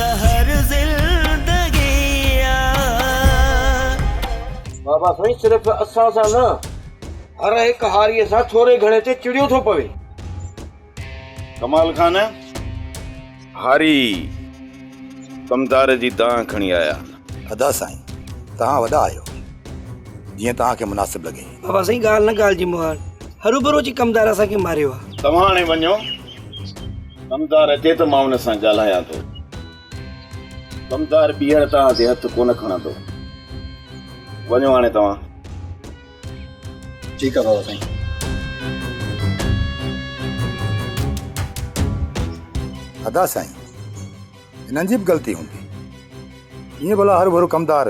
زهر زندگي آ. بابا سائين صرف اسان سان نه هر هڪ هاريء سان ٿوري گهڻي تي چڙيو ٿو پوي. ڪمال خان هاري ڪمدار جي دانهن کڻي آيا. ادا سائين توهان وڏا آهيو جيئن توهان کي مناسب لڳي. بابا سائين ڳالهه نه ڳالهه جي مهاڙ هروڀرو اچي ڪمدار اسان کي ماريو آ. توهان هاڻي وڃو ڪمدار اچي ته مان ان سان ڳالهايان ٿو. ڪمدار ٻيهر توهان تي هٿ ڪونه کڻندو. وڃو هاڻي توهان. ٺيڪ آ بابا سائين. ادا سائين هنن جي به غلطي هوندي. ائين ڀلا هروڀرو ڪمدار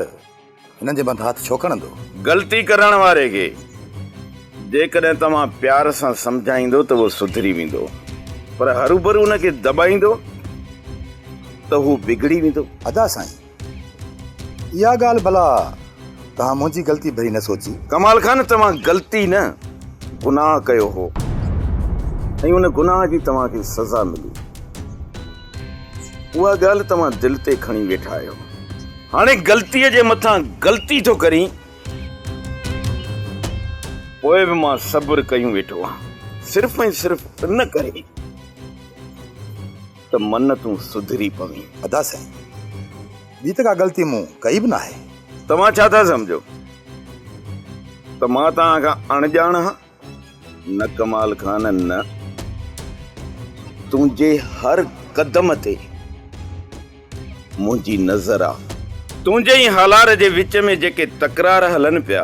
هنن جي مٿان هٿ ڇو کڻندو؟ غلطي ڪرڻ واري کي جيڪڏهن توهان پيار سان سمجهائيندو ته اهو سڌري ويندو پر هروڀرو ان کي دٻائيندو ته هو بگڙي ويندو. ادا سائين اها ڳالهه ڀلا توهان منهنجي غلطي ڀري نه سوچي. ڪمال خان توهان غلطي نه گناهه ڪيو هو ۽ ان گناهه جي توهان کي سزا ملي. اها ڳالهه توهان دل تي کڻي ويٺا آهيو. هاڻي غلطيء جي مٿان غلطي ٿو ڪرين، پوء به مان صبر ڪيون ويٺو آهيان، صرف ۽ صرف ان ڪري ته من تون سڌري پوين. ادا سائين، ٻي ته ڪا غلطي مون ڪئي به ناهي. توهان ڇا ٿا سمجهو ته مان توهان کان اڻڄاڻ آهيان؟ نه ڪمال خان نه، تنهنجي هر قدم تي منهنجي نظر آ. تنهنجي ۽ هالار جي وچ ۾ جيڪي تڪرار هلن پيا،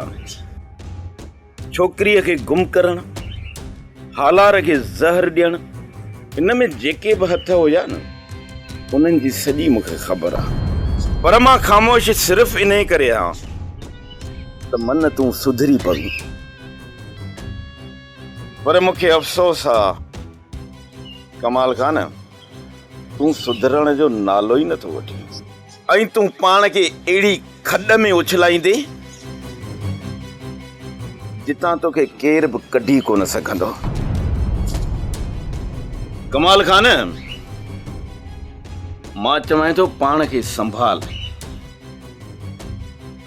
ڇوڪريء کي گم ڪرڻ، هالار کي زهر ڏيڻ، ان ۾ جيڪي به هٿ هيا نه، انهن جي سڄي مون کي خبر آ. پر مان خاموش صرف انهيء ڪري آهيان ته من تون سڌري پوين. پر مون کي افسوس آ ڪمال خان، تون سڌرڻ جو نالو ئي نٿو وٺين ۽ تون پاڻ کي اهڙي کڏ ۾ اڇلائيندين جتان توکي ڪير به ڪڍي ڪونه سگهندو. ڪمال خان، مان چوانء ٿو پاڻ کي سنڀال،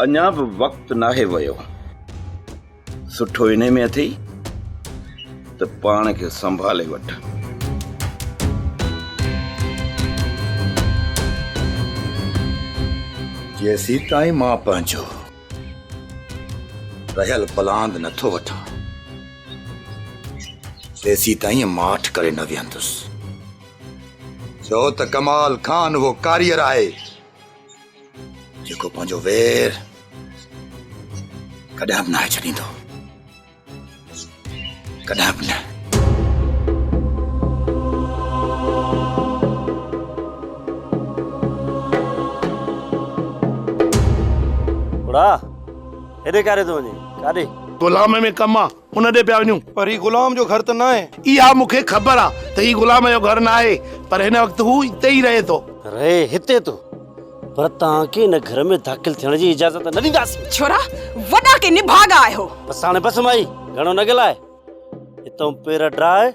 اڃا به وقت ناهي ويو. سٺو انهي ۾ اٿئي ته پاڻ کي سنڀالي وٺ. جيسيتائين مان پنهنجو رهيل پلاند نه ٿو وٺان، تيسيتائين ماٺ ڪري نه ويهندس. ڇو ته ڪمال خان اهو ڪاريئر آهي، جيڪو پنهنجو وير ڪڏهن به ناهي ڇڏيندو، ڪڏهن به نه. ٻڙا هيڏي ڪاڏي ٿو وڃين؟ ڪاڏي؟ غلام ۾ ڪم آ، ان ڏي پيا وڃون. پر هي غلام جو گهر ته ناهي. اها مون کي خبر آ ته هي غلام جو گهر ناهي، پر هن وقت هو هتي ئي رهي ٿو. رهي هتي ٿو، پر توهان کي هن گهر ۾ داخل ٿيڻ جي اجازت نه ڏينداسين. ڇورا، وڏا ڪي نڀاڳا آهيو. بس هاڻي بس مائي، گهڻو نه ڳالهاء. هتئون پير ڊاهه،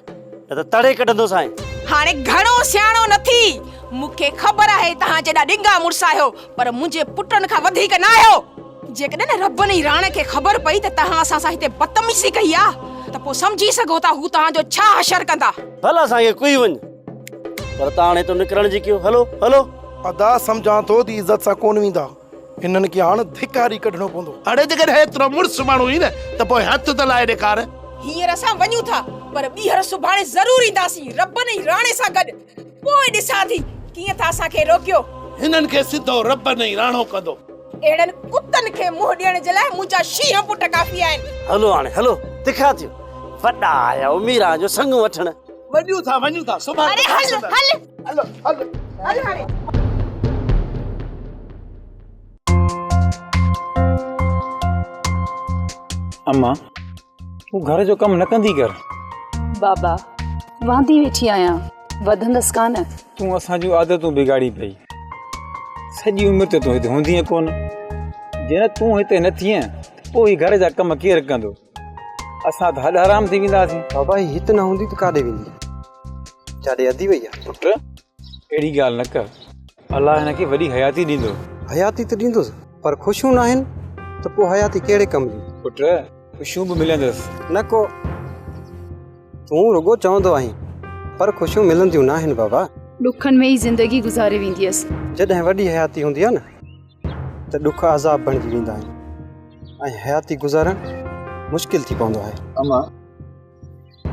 نه ته تڙي ڪڍندوسانء. هاڻي گهڻو سياڻو نه ٿي. مون کي خبر آهي توهان جيڏا ڏنگا مڙس آهيو، پر منهنجي پٽن کان وڌيڪ نه آهيو. جيڪڏهن ربن ۽ راڻي کي خبر پئي ته توهان اسان سان هتي بدتميزي ڪئي آ ته پوء سمجهي سگهو ٿا هو توهان جو ڇا حشر ڪندا. ڀل اسان کي ڪوئي وڃ پر توهان هاڻي هتو نڪرڻ جي ڪيو. هلو هلو. ادا سمجهان ٿو ته عزت سان ڪونه ويندا. هنن کي هاڻ ڌڪاري ڪڍڻو پوندو. اڙي جيڪڏهن ايترو مڙس ماڻهو هئين نه ته پوء هٿ ته لائي ڏيکار. هينئر اسان وڃون ٿا پر ٻيهر سڀاڻي ضرور اينداسين ربن ۽ راڻي سان گڏ. پوء ڏسان ٿي ڪيئن ٿا اسان کي روڪيو. هنن کي سڌو ربن ۽ راڻو ڪندو. اهڙن ڪتن کي منهن ڏيڻ جي لاء منهنجا شينهن پٽ ڪافي آهن. هلو هاڻي هلو تکا ٿيو. وڏا آيا ميران جو سڱ وٺڻ. وڃون ٿا وڃون ٿا سڀاڻي. اڙي هل هل. هل هل. هل هاڻي. اما تون گهر جو ڪم نه ڪندي ڪر. بابا واندي ويٺي آهيان وڌندس ڪانه. تون اسان جون عادتون بگاڙي پئي. سڄي عمر ته تون هتي هوندينء ڪونه. جي نه تون هتي نه ٿينء ته پوء هي گهر جا ڪم ڪير ڪندو؟ اسان ته هڏ حرام ٿي وينداسين. بابا هي هت نه هوندي ته ڪاڏي ويندي؟ جاڏي اڌي وئي آ. پٽ اهڙي ڳالهه نه ڪر. الله هن کي وڏي حياتي ڏيندو. حياتي ته ڏيندس پر خوشيون ناهن ته پوء حياتي ڪهڙي ڪم جي. پٽ خوشيون به ملندس. نه ڪو تون رڳو چوندو آهين پر خوشيون ملنديون ناهن بابا. ڏکن ۾ ئي زندگي گذاري وينديس. جڏهن وڏي حياتي هوندي آهي نه ته ڏک عذاب بڻجي ويندا آهن ۽ حياتي گذارڻ مشڪل ٿي پوندو آهي. اما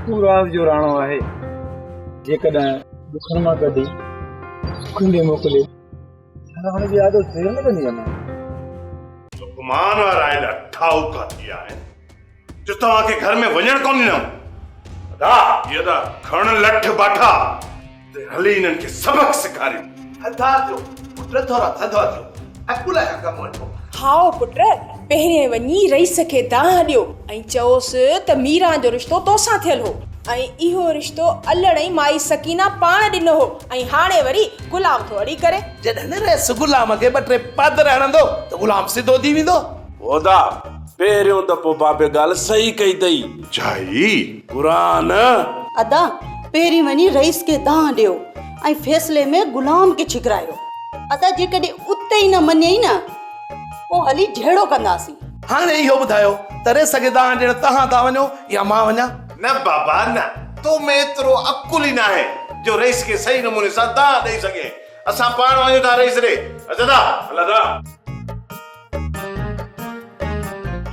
تون راز جو راڻو آهي جيڪڏهن ڏکن مان ڪڍي سکن ڏي موڪلي ته هن جي آڏو دير نه ڪندي امان. لقمان وارا ايڏا ٺاهوڪا ٿي ويا آهن جو توهان کي گهر ۾ وڃڻ ڪونه ڏنائون. ادا! جي ادا! کڻ لٺ باٺا ته هلي انهن کي سبق سيکاريون. ٿڌا ٿيو پٽ ٿورا ٿڌا ٿيو عقل کان ڪم وٺو. هائو پٽ، پهرين وڃي رئيس کي دانهن ڏيو ۽ چئوس ته ميران جو رشتو توسان ٿيل هو ۽ اهو رشتو الڙ ۽ مائي سڪينه پاڻ ڏنو هو ۽ هاڻي وري غلام ٿو اڙي ڪري. جڏهن رئيس غلام کي ٻه ٽي پادر هڻندو ته غلام سڌو ٿي ويندو. هودا، پهريون دفعو بابي ڳالهه صحيح ڪئي اٿئي. جائي! قرآن! ادا، پهرين وڃي رئيس کي دانهن ڏيو ۽ فيصلي ۾ غلام کي ڇڪرايو. ادا، جيڪڏهن اتي ئي نه مڃيئي نه، پوء هلي جهيڙو ڪنداسين. هاڻي اهو ٻڌايو ته رئيس کي دانهن ڏيڻ توهان ٿا وڃو يا مان وڃان؟ نه بابا نه، تو ۾ ايترو عقل ئي ناهي جو رئيس کي صحيح نموني سان دانهن ڏئي سگهين. اسان پاڻ وڃون ٿا رئيس ڏي. اچ ادا. هل ادا.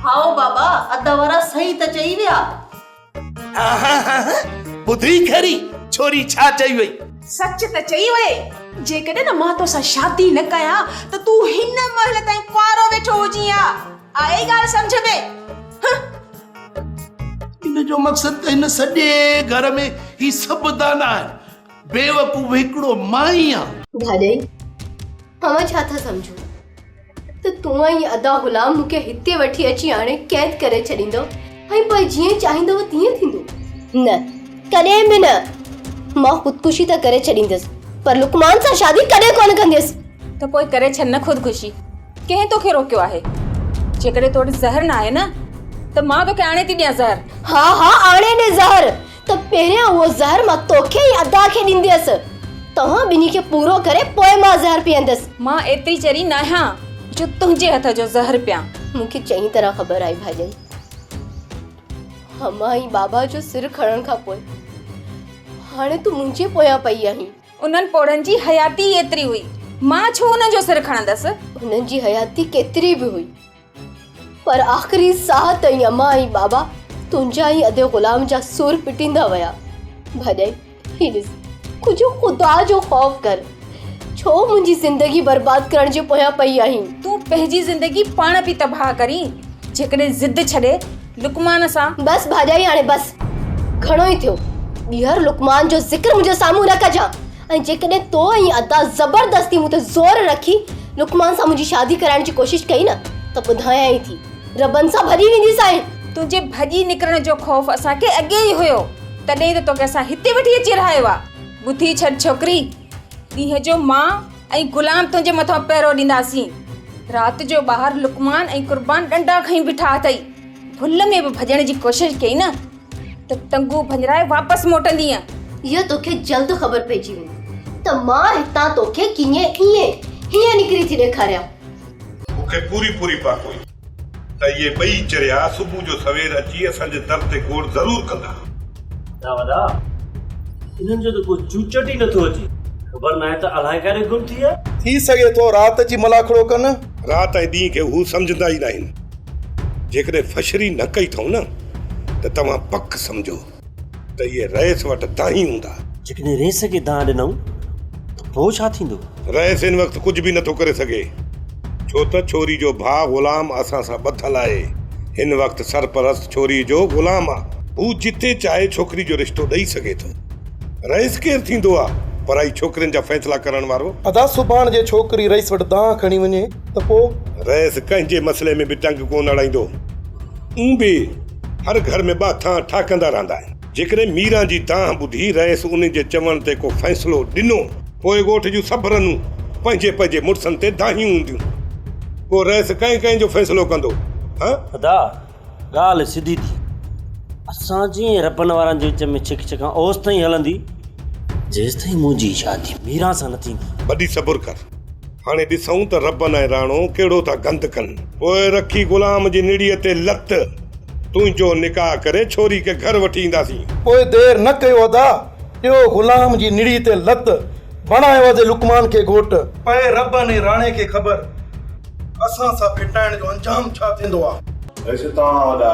هائو بابا، ادا وارا صحيح ته چئي ويا. ٻڌئي خيري، ڇوري ڇا چئي وئي؟ سچ ته چئي وئي، جيڪڏهن نه مان توسان شادي نه ڪيان ته تون هن مهل تائين ڪنوارو ويٺو هجين ها. آئي ڳالهه سمجهه ۾؟ هه. ان جو مقصد ته هن سڄي گهر ۾ هي سڀ دانا آهن، بيوقوف هڪڙو مان ئي آهيان. ڀاڄائي، اوهان ڇا ٿا سمجهو ته تون ۽ ادا غلام مون کي هتي وٺي اچي آڻي قيد ڪري ڇڏيندؤ ۽ پوء جيئن چاهيندؤ تيئن ٿيندو؟ نه، ڪڏهن به نه. مان خودڪشي ته ڪري ڇڏيندس، پر لقمان سان شادي ڪڏهن ڪونه ڪنديس. ته پوء ڪري ڇڏ نه خودڪشي. ڪنهن توکي روڪيو آهي؟ جيڪڏهن تو وٽ زهر نه آهي نه ته مان توکي آڻي ٿي ڏيان زهر. ها ها آڻي ڏي زهر. ته پهريان اهو زهر مان توکي ۽ ادا کي ڏينديس. توهان ٻنهي کي پورو ڪري پوء مان زهر پيئندس. مان ايتري چري ناهيان جو تنهنجي هٿ جو زهر پيان. مون کي چڱي طرح خبر آهي ڀاڄائي. امان ۽ بابا جو سر کڻڻ کان پوء هاڻي تون منهنجي پويان پئي آهين. انهن پوڙهن جي حياتي ئي ايتري هئي. مان ڇو انهن جو سر کڻندس؟ انهن جي حياتي ڪيتري به هئي. پر آخري ساهه تائين امان ۽ بابا تنهنجا ۽ ادي غلام جا سور پٽيندا ويا. ڀاڄائي، هي ڏس، ڪجهه خدا جو خوف ڪر. ڇو منهنجي زندگي برباد ڪرڻ جي پويان پئي آهين؟ تون پنهنجي زندگي پاڻ پئي تباهه ڪرين. جيڪڏهن ضد ڇڏي لقمان سان. بس ڀاڄائي هاڻي بس. گهڻو ئي ٿيو. ٻيهر لقمان جو ذڪر منهنجي سامهون نه ڪجان. ۽ جيڪڏهن تو ۽ ادا زبردستي مون تي زور رکي لقمان سان منهنجي شادي ڪرائڻ جي ڪوشش ڪئي نه ته ٻڌايان ئي ٿي ربن سان ڀڄي وينديسانء. تنهنجي ڀڄي نڪرڻ جو خوف اسان کي اڳي ئي هيو، تڏهن ئي ته توکي اسان هتي وٺي اچي رهايو آ. ٻڌي ڇڏ ڇوڪري، ڏينهن جو مان ۽ غلام تنهنجي مٿان پهرو ڏينداسين. رات جو ٻاهر لقمان ۽ قربان ڏنڊا کڻي بيٺا اٿئي. ڀل ۾ به ڀڄڻ جي ڪوشش ڪئي نه ته ٽنگون ڀڃرائي واپس موٽندينء. اها توکي جلد خبر پئجي ويندي ته مان هتان توکي ڪيئن ائين هيئن نڪري ٿي ڏيکاريان. مون کي پوري پوري پڪ هئي ته اهي ٻئي چريا صبح جو سوير اچي اسان جي در تي گوڙ ضرور ڪندا. ادا وڏا، انهن جو ته ڪو چوچٽ ئي نٿو اچي. خبر ناهي ته الائي ڪاڏي گم ٿي ويا. ٿي سگهي ٿو رات اچي ملاکڙو ڪن. رات ۽ ڏينهن کي هو سمجهندا ئي ناهن. جيڪڏهن فشري نه ڪئي اٿئون نه ته توهان پڪ سمجهو ته اهي رئيس وٽ دانهين هوندا. جيڪڏهن رئيس کي دانهن ڏنائون ته پوء ڇا ٿيندو؟ رئيس هن وقت ڪجهه به نٿو ڪري سگهي، ڇو ته ڇوري جو ڀاء غلام اسان سان ٻڌل آهي. هن وقت سرپرست ڇوري جو غلام آ. هو جتي چاهي ڇوڪري جو رشتو ڏئي سگهي ٿو. رئيس ڪير ٿيندو آ پرائي ڇوڪرين جا فيصلا ڪرڻ وارو؟ ادا سڀاڻ جي ڇوڪري رئيس وٽ دانهن کڻي وڃي ته پوء؟ رئيس ڪنهن جي مسئلي ۾ به ٽنگ ڪونه اڙائيندو. اون به هر گهر ۾ ٻه ٿانء ٺاهڪندا رهندا آهن. جيڪڏهن ميران جي دانهن ٻڌي رئيس انهن جي چوڻ تي ڪو فيصلو ڏنو. پوء ڳوٺ جون سڀ رنون پنهنجي پنهنجي مڙسن تي دانهيون هونديون. پوء رئيس ڪنهن ڪنهن جو فيصلو ڪندو؟ هان؟ ادا ڳالهه سڌي ٿي. اسان جي ۽ ربن وارن جي وچ ۾ ڇڪ ڇڪان اوستائين هلندي، جيستائين منهنجي شادي ميران سان نه ٿيندي. ٻڍي صبر ڪر. هاڻي ڏسون ته ربن ۽ راڻو ڪهڙو ٿا گند ڪن. پوء رکي غلام جي نڙيء تي لت، تنهنجو نڪاح ڪري ڇوري کي گهر وٺي اينداسين. پوء دير نه ڪيو ادا، ڏيو غلام جي نڙيء تي لت، بڻايو ادي لقمان کي گهوٽ. پئي ربن ۽ راڻي کي خبر، اسان سان ڦٽائڻ جو انجام ڇا ٿيندو آ. ويسي توهان وڏا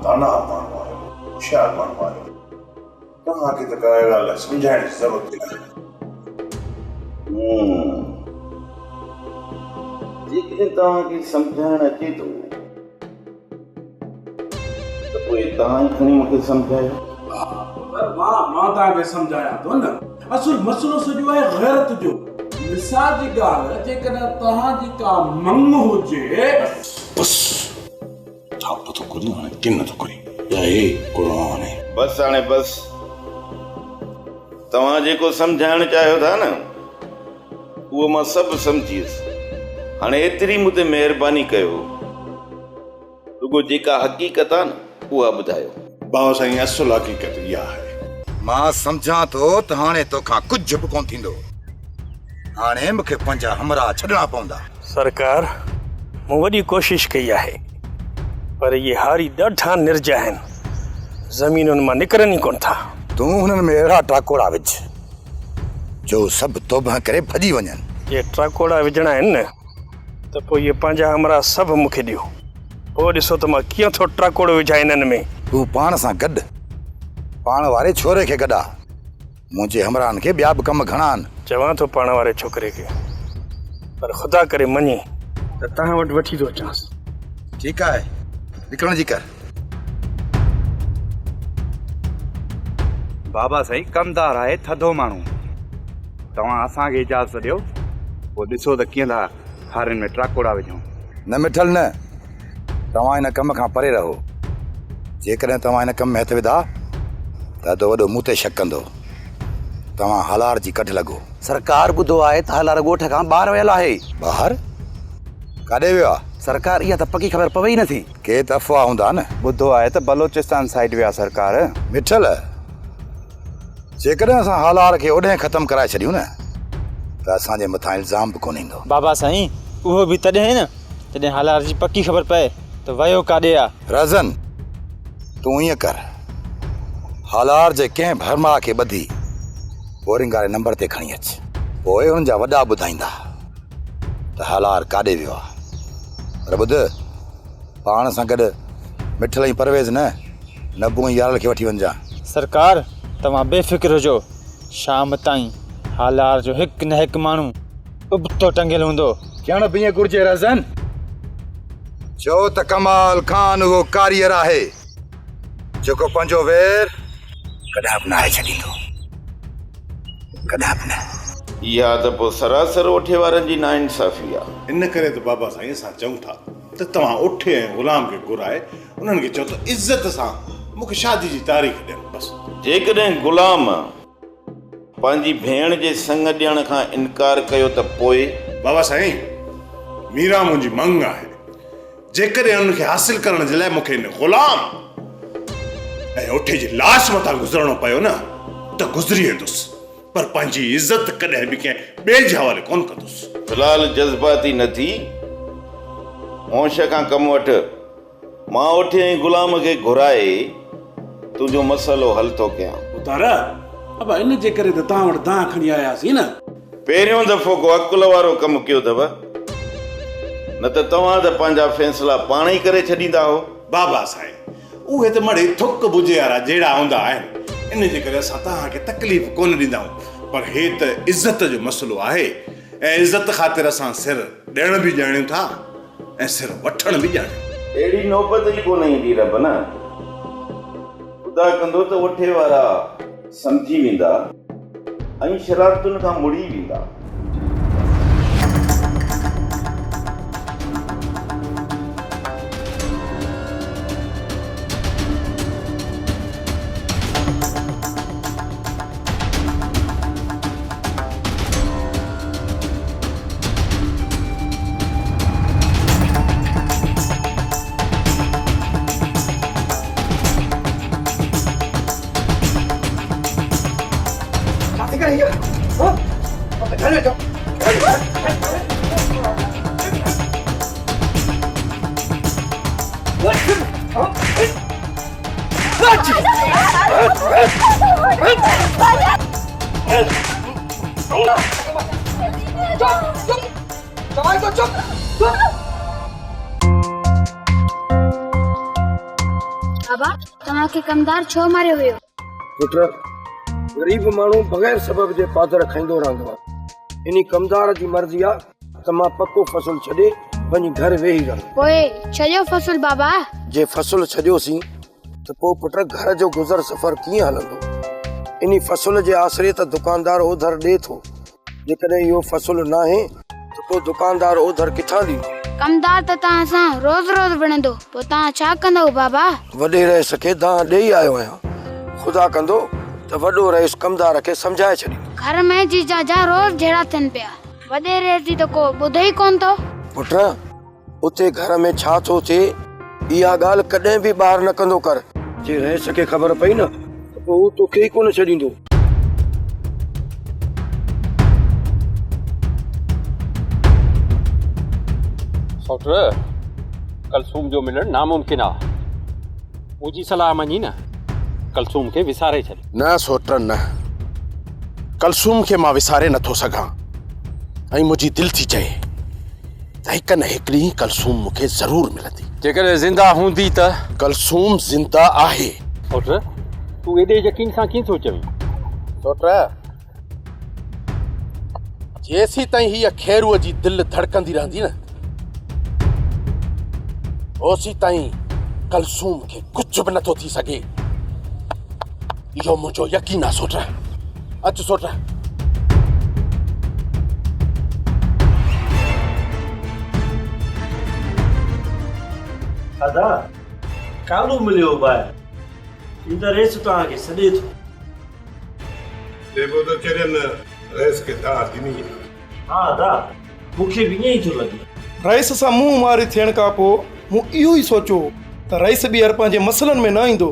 داناء ماڻهو آهيو، هوشيار ماڻهو آهيو. توهان کي ته ڪا ڳالهه سمجهائڻ جي ضرورت ئي ناهي. جيڪڏهن توهان کي سمجهائڻ اچي ٿو ته پوء توهان ئي کڻي مون کي سمجهايو. پر مان مان توهان کي سمجهايان ٿو نه. اصل مسئلو سڄو آهي غيرت جو. مثال جي ڳالهه جيڪڏهن توهان جي ڪا مڱ هجي. بس. ٿاپ ٿو ڪرين هاڻي ڪن ٿو ڪرين يا هي ڪرڻو هاڻي. بس هاڻي بس. توهان جيڪو سمجهائڻ چاهيو ٿا نه اهو مان سڀ سمجهي ويس. هاڻي ايتري مون تي مهرباني ڪيو رڳو جيڪا حقيقت آ نه اها ٻڌايو. بابا سائين اصل حقيقت اها آهي. مان سمجهان ٿو ته هاڻي توکان ڪجهه به ڪونه ٿيندو. هاڻي مون کي پنهنجا همراهه ڇڏڻا پوندا. سرڪار، مون وڏي ڪوشش ڪئي آهي، پر اهي هاري ڏاڍا نرج آهن، زمينن مان نڪرن ئي ڪونه ٿا. تون هنن ۾ اهڙا ٽاڪوڙا وجهه، جو سڀ توبهه ڪري ڀڄي وڃن. جي ٽاڪوڙا وجهڻا آهن نه، ته پوء اهي پنهنجا همراهه سڀ مون کي ڏيو. پوء ڏسو ته مان ڪيئن ٿو ٽاڪوڙو وجهان هنن ۾. تون پاڻ سان گڏ، پاڻ واري ڇوري کي گڏ آ. منهنجي همراهن کي ٻيا به ڪم گهڻا آهن. چوان ٿو پاڻ واري ڇوڪري کي، پر خدا ڪري مڃي. ته توهان وٽ وٺي ٿو اچانس. ٺيڪ آهي، نڪرڻ جي ڪر. بابا سائين ڪمدار آهي ٿڌو ماڻهو. توهان اسان کي اجازت ڏيو، پوء ڏسو ته ڪيئن ٿا هارين ۾ ٽاڪوڙا وجهون. نه مٺل نه، توهان ان ڪم کان پري رهو. جيڪڏهن توهان ان ڪم ۾ هٿ وڌا ته ادو وڏو مون تي شڪ ڪندو. توهان هالار جي ڪڍ لڳو. سرڪار ٻڌو آهي ته هالار ڳوٺ کان ٻاهر ويل آهي. ٻاهر؟ ڪاڏي ويو آهي؟ سرڪار اها ته پڪي خبر پوي ئي نٿي. ڪي ته افواهه هوندا نه. ٻڌو آهي ته بلوچستان سائيڊ ويا سرڪار. مٺل، جيڪڏهن اسان هالار کي اوڏهين ختم ڪرائي ڇڏيون نه ته اسان جي مٿان الزام به ڪونه ايندو. بابا سائين اهو به تڏهن نه جڏهن هالار جي پڪي خبر پئي ته ويو ڪاڏي آ. رهزن، تون ائين ڪر، هالار جي ڪنهن به هرماء کي ٻڌي بورنگ واري نمبر تي کڻي اچ. پوء هن جا وڏا ٻڌائيندا ته هالار ڪاڏي ويو آ. پر ٻڌ، پاڻ سان گڏ مٺل ۽ پرويز نه، نبو ۽ يارل کي وٺي وڃجان. سرڪار، توهان بي فڪر هجو، شام تائين هالار جو هڪ نه هڪ ماڻهو ابتو ٽنگيل هوندو. ٿيڻ به ائين گهرجي رهزن. ڇو ته ڪمال خان اهو ڪاريئر آهي، جيڪو پنهنجو وير ڪڏهن به ناهي ڇڏيندو. ڪڏهن به نه. اها ته پوء سراسر اوٺي وارن جي ناانصافي آ. ان ڪري ته بابا سائين اسان چئون ٿا ته توهان اوٺي ۽ غلام کي گهرائي انهن کي چئو ته عزت سان مون کي شادي جي تاريخ ڏين بس. جيڪڏهن غلام پنهنجي ڀيڻ جي سڱ ڏيڻ کان انڪار ڪيو ته پوء؟ بابا سائين، ميران منهنجي مڱ آهي. جيڪڏهن ان کي حاصل ڪرڻ جي لاء مون کي ان غلام ۽ اوٺي جي لاش مٿان گذرڻو پيو نه ته گذري ويندس، پر پنهنجي عزت ڪڏهن به ڪنهن ٻئي جي حوالي ڪونه ڪندس. في الحال جذباتي نه ٿي، هوش کان ڪم وٺ. مان اوٺي ۽ غلام کي گهرائي تنهنجو مسئلو حل ٿو ڪيان. اتار، ابا ان جي ڪري ته توهان وٽ دانهن کڻي آياسين نه. پهريون دفعو ڪو عقل وارو ڪم ڪيو اٿو، نه ته توهان ته پنهنجا فيصلا پاڻ ئي ڪري ڇڏيندا هو. بابا سائين، اهي ته مڙئي ٿڪ بجي وارا جهيڙا هوندا آهن، ان جي ڪري اسان توهان کي تڪليف ڪونه ڏيندا آهيون، پر هي ته عزت جو مسئلو آهي ۽ عزت خاطر اسان سر ڏيڻ به ڄاڻيون ٿا. ۽ سر وٺڻ به ڄاڻي. اهڙي نوبت ئي ڪونه ايندي رب نه. خدا ڪندو ته اوٺي وارا سمجهي ويندا ۽ شرارتن کان مڙي ويندا. ڇا ٿي ڪرين هيء؟ ها؟ گهر ۾ چپ چپ چوانءِ ٿو چپ چپ. بابا توهان کي ڪمدار ڇو ماريو ويو؟ پٽ غريب ماڻهو بغير سبب جي پادر کائيندو رهندو آهي. انهي ڪمدار جي مرضي آ ته مان پڪو فصل ڇڏي وڃي گهر ويهي رهان. پوء ڇڏيو فصل بابا. جي فصل ڇڏيوسين ته پوء پٽ گهر جو گذر سفر ڪيئن هلندو؟ انهي فصل جي آسري ته دڪاندار اوڌر ڏئي ٿو. جيڪڏهن اهو فصل ناهي ته پوء دڪاندار اوڌر ڪٿان ڏيندو؟ ڪمدار ته توهان سان روز روز وڙهندو، پوء توهان ڇا ڪندؤ بابا؟ وڏي رئيس کي دانهن ڏيئي آيو آهيان. خدا ڪندو ته وڏو رئيس ڪمدار کي سمجهائي ڇڏيندو. گهر ۾ جيجا جا روز جهيڙا ٿين پيا. وڏي رئيس جي ته ڪو ٻڌي ئي ڪونه ٿو. پٽ، اتي گهر ۾ ڇا ٿو ٿئي، اها ڳالهه ڪڏهن به ٻاهر نه ڪندو ڪر. جي رئيس کي خبر پئي نه ته پوء هو توکي ئي ڪونه ڇڏيندو. سئوٽ، ڪلثوم جو ملڻ ناممڪن آ. منهنجي صلاح مڃي نه، ڪلثوم کي وساري ڇڏ. نه سئوٽ نه، ڪلثوم کي مان وساري نٿو سگهان ۽ منهنجي دل ٿي چئي ته هڪ نه هڪ ڏينهن ڪلثوم مون کي ضرور ملندي. جيڪڏهن زنده هوندي ته؟ ڪلثوم زنده آهي. سئوٽ، تون ايڏي يقين سان ڪيئن ٿو چوين؟ سئوٽ، جيسيتائين هيء خيروء جي دل ڌڙڪندي رهندي نه، اوسيتائين ڪلثوم کي ڪجهه به نٿو ٿي سگهي. اهو منهنجو يقين آ سوٽ. اچ سوٽ. ادا ڪالو مليو ٻاهر. چي ته رئيس توهان کي سڏي ٿو. چئبو ته چرين رئيس کي دانهن ڏني آ. ها ادا مون کي به ائين ئي ٿو لڳي. رئيس سان منهن ماري ٿيڻ کان پوء مون اهو ئي سوچيو هو ته رئيس ٻيهر پنهنجي مسئلن ۾ نه ايندو.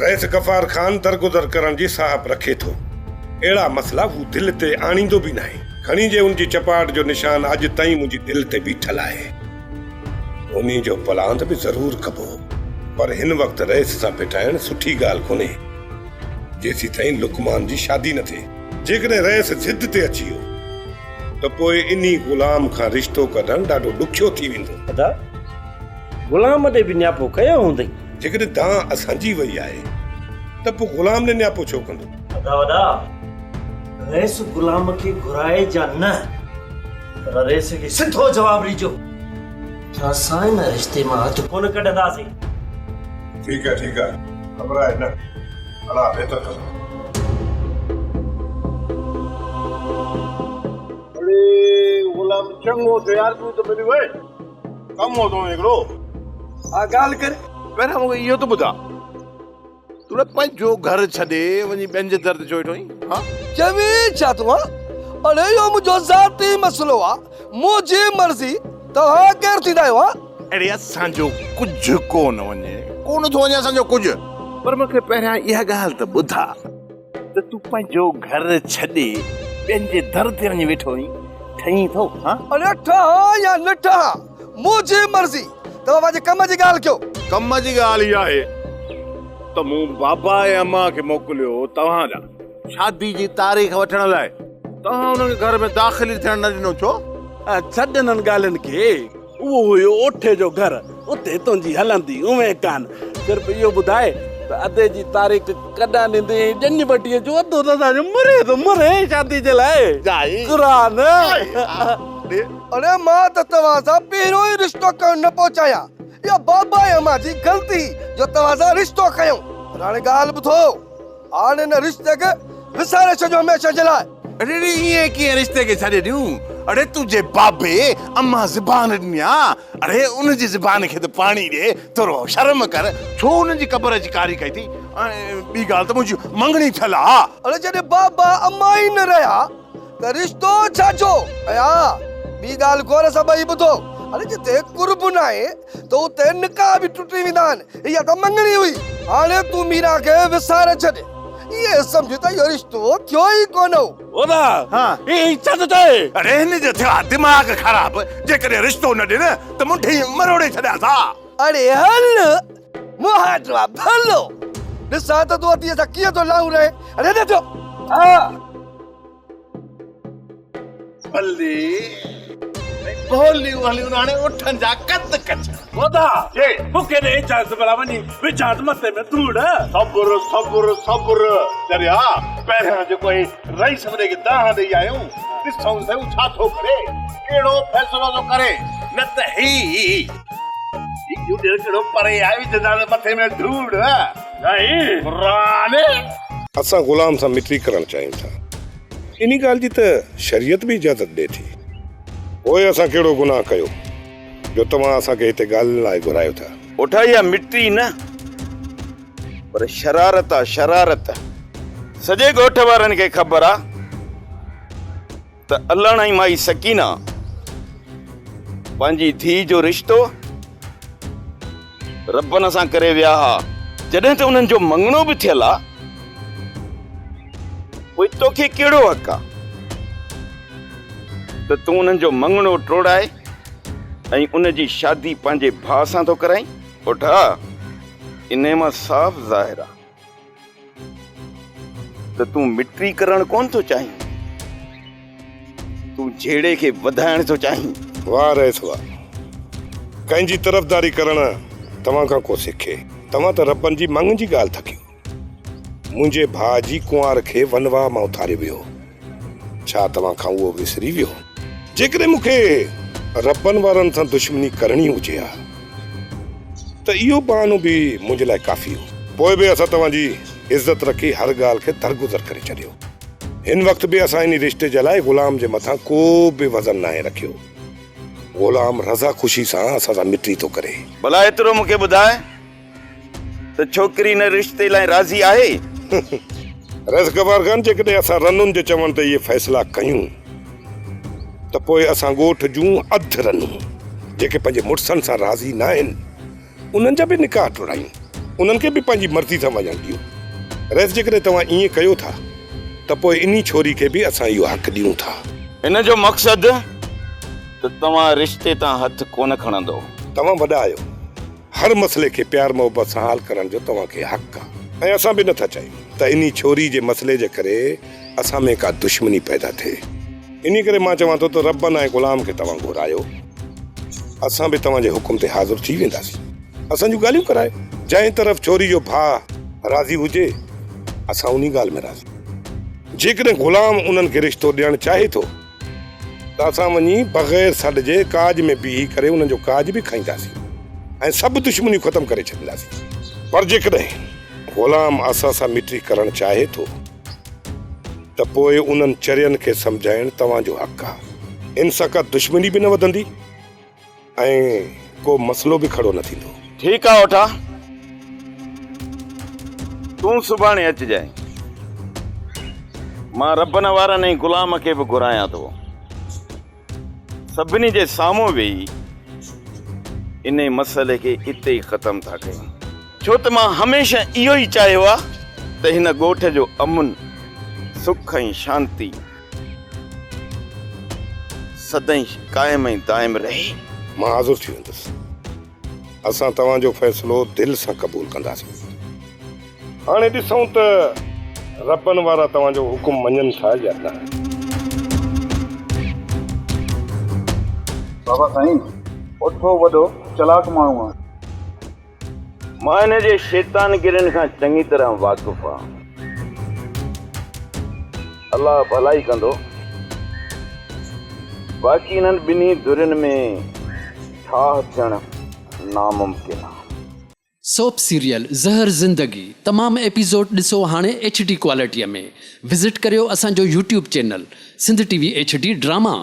رئيس غفار خان درگذر ڪرڻ جي ساهپ رکي ٿو. اهڙا مسئلا هو دل تي آڻيندو به ناهي. کڻي جي ان جي چپاٽ جو نشان اڄ تائين منهنجي دل تي بيٺل آهي. انهي جو پلاند به ضرور ڪبو. پر هن وقت رئيس سان ڀيٽائڻ سٺي ڳالهه ڪونهي. جيسيتائين لقمان جي شادي نه ٿئي. جيڪڏهن رئيس ضد تي اچي ويو ته پوء انهي غلام کان رشتو ڪڍڻ ڏاڍو ڏکيو ٿي ويندو. ادا، غلام ڏي به نياپو ڪيو هوندئي. جيڪڏهن دانهن اسان جي وئي آهي ته پوء غلام ڏي نياپو ڇو ڪندو؟ ادا وڏا، رئيس غلام کي گهرائي يا نه، پر رئيس کي سڌو جواب ڏجو ته اسان ان رشتي مان هٿ ڪونه ڪڍنداسين. ٺيڪ آهي، ٺيڪ آهي، گهٻراء نه. الله بهتر ڪندو. اڙي غلام چڱو ٿيو يار تون ته ملي وئين. ڪم هو تو ۾ هڪڙو. ها ڳالهه ڪر. پهريان مون کي اهو ته ٻڌاء تون نه پنهنجو گهر ڇڏي وڃي ٻين جي در تي ڇو ويٺو آهين ها؟ چوين ڇا تون ها؟ اڙي اهو منهنجو ذاتي مسئلو آ منهنجي مرضي توهان ڪير ٿيندا آهيو ها؟ اڙي اسان جو ڪجهه ڪو نه وڃي، ڪو نه ٿو وڃي اسان جو ڪجهه. پر مون کي پهريان اها ڳالهه ته ٻڌاء ته تون پنهنجو گهر ڇڏي ٻين جي در تي وڃي ويٺو آهين، ٺهين ٿو ها؟ اڙي ٺهان يا نه ٺهان منهنجي مرضي، توهان پنهنجي ڪم جي ڳالهه ڪيو. ڪم جي ڳالهه اها آهي ته مون بابا ۽ امان کي موڪليو هو توهان ڏانهن شادي جي تاريخ وٺڻ لاء، توهان انهن کي گهر ۾ داخل ئي ٿيڻ نه ڏنو ڇو؟ ڇڏ انهن ڳالهين کي. اهو هيو اوٺي جو گهر، اتي تنهنجي هلندي اونهين ڪانه. صرف اهو ٻڌاء ته ادي جي تاريخ ڪڏهن ڏيندين ۽ ڄڃ وٽيء جو ادو ته اسان جو مري ٿو مري شادي جي لاء. قرآن. اڙي مان ته توهان سان پهريون ئي رشتو ڪرڻ نه پيو چاهيان. اها بابا ۽ امان جي غلطي هئي جو توهان سان رشتو ڪيائون. پر هاڻي ڳالهه ٻڌو. هاڻ ان رشتي کي وساري ڇڏيو هميشه جي لاء. اڙي اڙي ائين ڪيئن رشتي کي ڇڏي ڏيون؟ اڙي تنهنجي بابي امان زبان ڏني آ، اڙي ان جي زبان کي ته پاڻي ڏي، ٿورو شرم ڪر، ڇو انهن جي قبر جي ڪاري ڪئي ٿي؟ ۽ ٻي ڳالهه ته منهنجي مڱڻي ٿيل آ. اڙي جڏهن بابا امان ئي نه رهيا ته رشتو ڇا جو؟ ۽ ها ٻي ڳالهه غور سان ٻئي ٻڌو، اڙي جتي قرب ناهي ته اتي نڪاح به ٽٽي ويندا آهن. اها ته مڱڻي هئي. هاڻي تون ميران کي وساري ڇڏ. ائين سمجهه ته اهو رشتو ٿيو ئي ڪونه هو. ادا، هي ڇا ٿو چئي؟ اڙي هن جو ٿيو آهي دماغ خراب. جيڪڏهن رشتو نه ڏي نه ته منڍي مروڙي ڇڏيانس ها. اڙي هل، مهاٽوا ڀلو. ڏسان ته تون اديء سان ڪيئن ٿو لاهون رهين. اڙي نه ٿيو. ها. ڀلي ۽ ڀوليون هليون هاڻي اٺن جا قد ڪچا. ٻڌا مون کي ڏي اجازت ڀلا وڃي وجهانس مٿي ۾ ڌوڙ. صبر صبر صبر چريا پهريان جيڪو هي رئيس وڏي کي دانهن ڏئي آيون ڏسون سهي هو ڇا ٿو ڪري ڪهڙو فيصلو ٿو ڪري نه ته هي هي ڄڻ ڪهڙو پري آهي وجهنداس مٿي ۾ ڌوڙ. سائين قرآن. اسان غلام سان مٽي ڪرڻ چاهيون ٿا. انهي ڳالهه جي ته شريعت به اجازت ڏئي ٿي. پوء اسان ڪهڙو گناهه ڪيو جو توهان اسان کي هتي ڳالهين لاء گهرايو ٿا؟ اوٺا اها مٽي نه پر شرارت آ شرارت. سڄي ڳوٺ وارن کي خبر آ ته علڻ ۽ مائي سڪينه پنهنجي ڌيء جو رشتو ربن سان ڪري ويا ها. جڏهن ته انهن جو مڱڻو به ٿيل آ، پوء توکي ڪهڙو حق آ ته تون انهن جو مڱڻو ٽوڙائي ۽ ان جي شادي پنهنجي ڀاء سان ٿو ڪرائين؟ اوٺا، انهي مان صاف ظاهر آ ته تون مٽي ڪرڻ ڪونه ٿو چاهين، تون جهيڙي کي وڌائڻ ٿو چاهين. واهه رئيس واهه! ڪنهن جي طرفداري ڪرڻ توهان کان ڪو سکي. توهان ته ربن جي مڱ جي ڳالهه ٿا ڪيو. منهنجي ڀاء جي ڪنوار کي ونواهه مان اٿاريو ويو. ڇا توهان کان اهو وسري ويو؟ جيڪڏهن مون کي ربن وارن سان دشمني ڪرڻي هجي ها ته اهو بهانو به منهنجي لاء ڪافي هو. پوء به اسان توهان جي عزت رکي هر ڳالهه کي درگذر ڪري ڇڏيو. هن وقت به اسان انهي رشتي جي لاء غلام جي مٿان ڪو به وزن ناهي رکيو. غلام رضا خوشي سان اسان سان مٽي ٿو ڪري. ڀلا ايترو مون کي ٻڌاء ته ڇوڪري ان رشتي لاء راضي آهي؟ رئيس غفار خان، جيڪڏهن اسان رنن جي چوڻ تي اهي فيصلا ڪيون ته پوء اسان ڳوٺ جون اڌ رنون جيڪي پنهنجي مڙسن سان راضي ناهن، انهن جا به نڪاح ٽوڙايون، انهن کي به پنهنجي مرضي سان وڃڻ ڏيون. رئيس جيڪڏهن توهان ائين ڪيو ٿا ته پوء انهي ڇوري کي به اسان اهو حق ڏيون ٿا. ان جو مقصد ته توهان رشتي تان هٿ ڪونه کڻندؤ. توهان وڏا آهيو، هر مسئلي کي پيار محبت سان حل ڪرڻ جو توهان کي حق آ ۽ اسان به نٿا چاهيون ته انهي ڇوري جي مسئلي جي ڪري اسان ۾ ڪا دشمني پيدا ٿئي. انهي ڪري مان چوان ٿو ته ربن ۽ غلام کي توهان گهرايو، اسان به توهان جي حڪم تي حاضر ٿي وينداسين. اسان جون ڳالهيون ڪرايو. جنهن طرف ڇوري جو ڀاء راضي هجي، اسان انهي ڳالهه ۾ راضي. جيڪڏهن غلام انهن کي رشتو ڏيڻ چاهي ٿو ته اسان وڃي بغير سڏ جي ڪاڄ ۾ بيهي ڪري انهن جو ڪاڄ به کائينداسين ۽ سڀ دشمنيون ختم ڪري ڇڏينداسين. پر جيڪڏهن غلام اسان سان مٽي ڪرڻ چاهي ٿو ته پوء انهن چرين کي سمجهائڻ توهان جو حق آ. ان سان ڪا دشمني به نه وڌندي ۽ ڪو مسئلو به کڙو نه ٿيندو. ٺيڪ آ اوٺا، تون سڀاڻي اچجانء. مان ربن وارن ۽ غلام کي به گهرايان ٿو. سڀني جي سامهون ويهي انهي مسئلي کي اتي ئي ختم ٿا ڪيون. ڇو ته مان هميشه اهو ئي چاهيو آ ته هن ڳوٺ جو امن، سک ۽ شانتي سدائين قائم ۽ دائم رهي. مان حاضر ٿي ويندس. اسان توهان جو فيصلو دل سان قبول ڪنداسين. هاڻي ڏسون ته ربن وارا توهان جو حڪم مڃن ٿا يا نه. بابا سائين، اوٺو وڏو چلاڪ ماڻهو آهي. مان هن جي شيطانگيرين کان چڱي طرح واقف آهيان. الله ڀلائي ڪندو. باقي انهن ٻنهي ڌرين ۾ ٺاهه ٿيڻ ناممڪن آهي. سوپ سيريل زهر زندگي تمام ايپيسوڊ ڏسو هاڻي ايڇ ڊي ڪوالٽي ۾ وزٽ ڪريو اسان جو YouTube channel Sindh T V H D drama.